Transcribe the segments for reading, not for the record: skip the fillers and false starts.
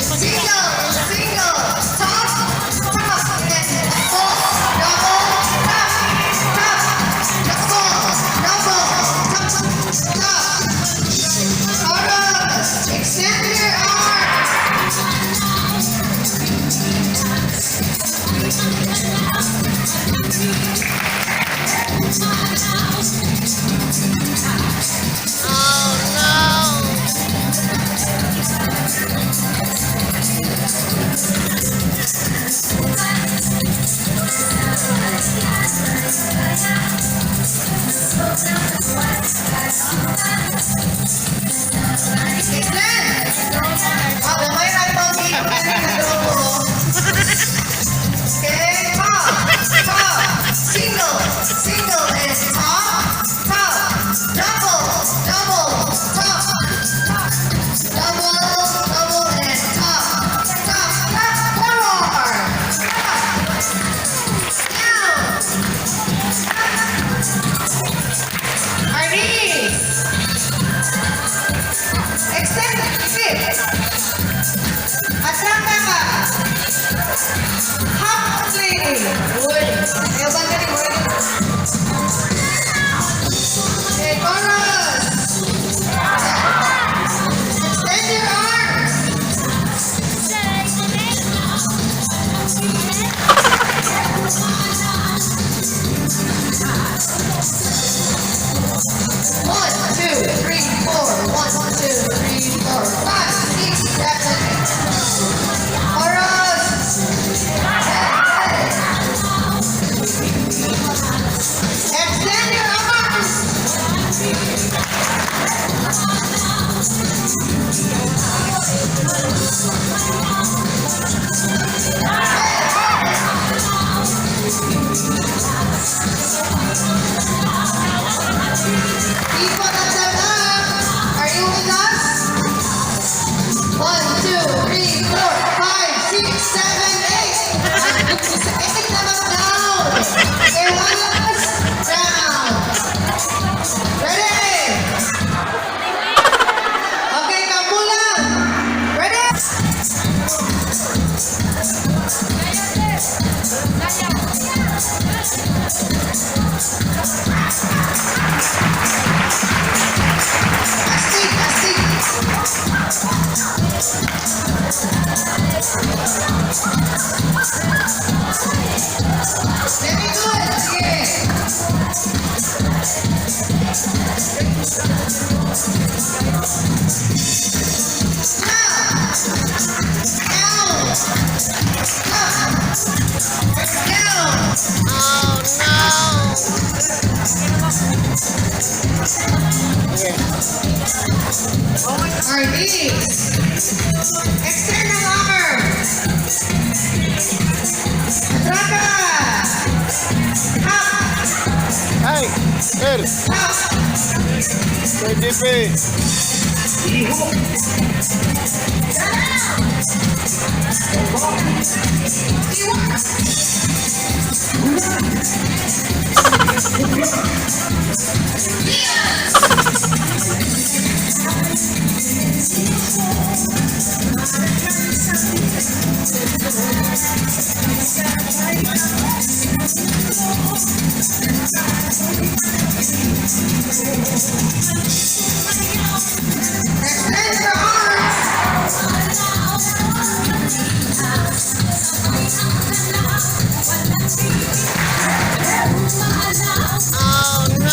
Single, single, top, top, and double, double, top, top, double, double, top, top. Chorus, extend your arms. Oh. Extend. Ah, may right. Okay, top, top, single, single, and top, top, double, double, top, top, double, double, and top, top, top, forward, up, down, our knees. Extend the feet. Atraka. Hop play. Uy, ayaw ba galing mo? Okay, chorus. Extend your arms. One, two, three, four. One, two, three, four, five, six, seven, eight. Chorus. Hey, hey. Extend your arms. People at the back, are you with us? One, two, three, four, five, six, seven, eight. Eight naman down. Okay, one last round. Ready? Okay, kambulan. Ready? Astig, astig. Very good. Sige. Down. Down. Up. Down. Oh no! Our knees. Extend ang arms. Atraka. Up. Hey, sir, Up. Sir JP. Extend your arms. Oh no!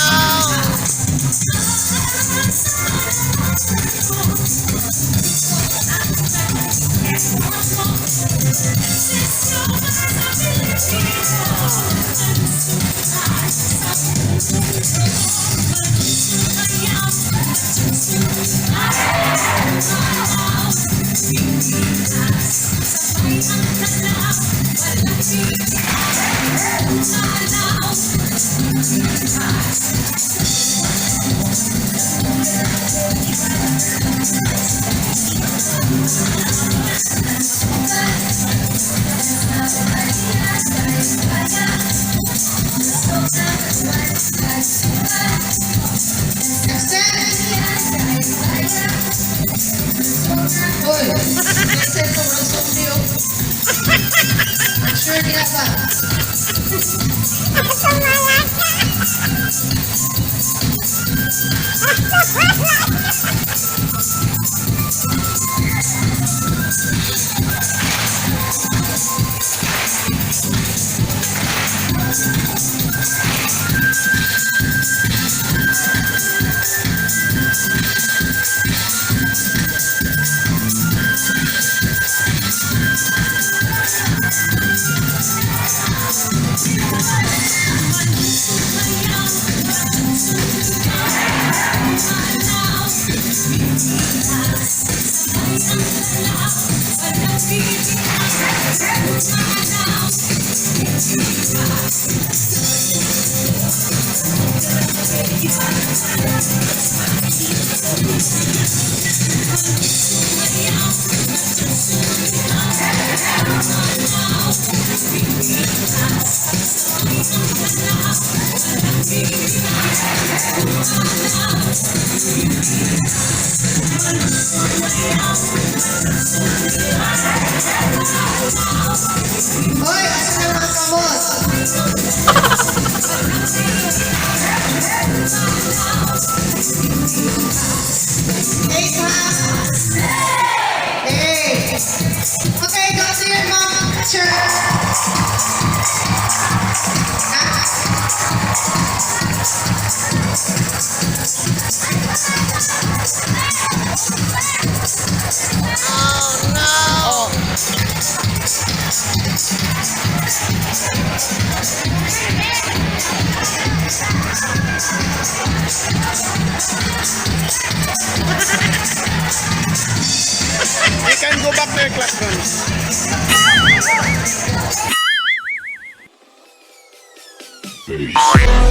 Seven. Hoy, asa na mga kamot? Eight, ha? Eight. Okay, go to your mom church. Ah. You can go back to your classrooms. Peace.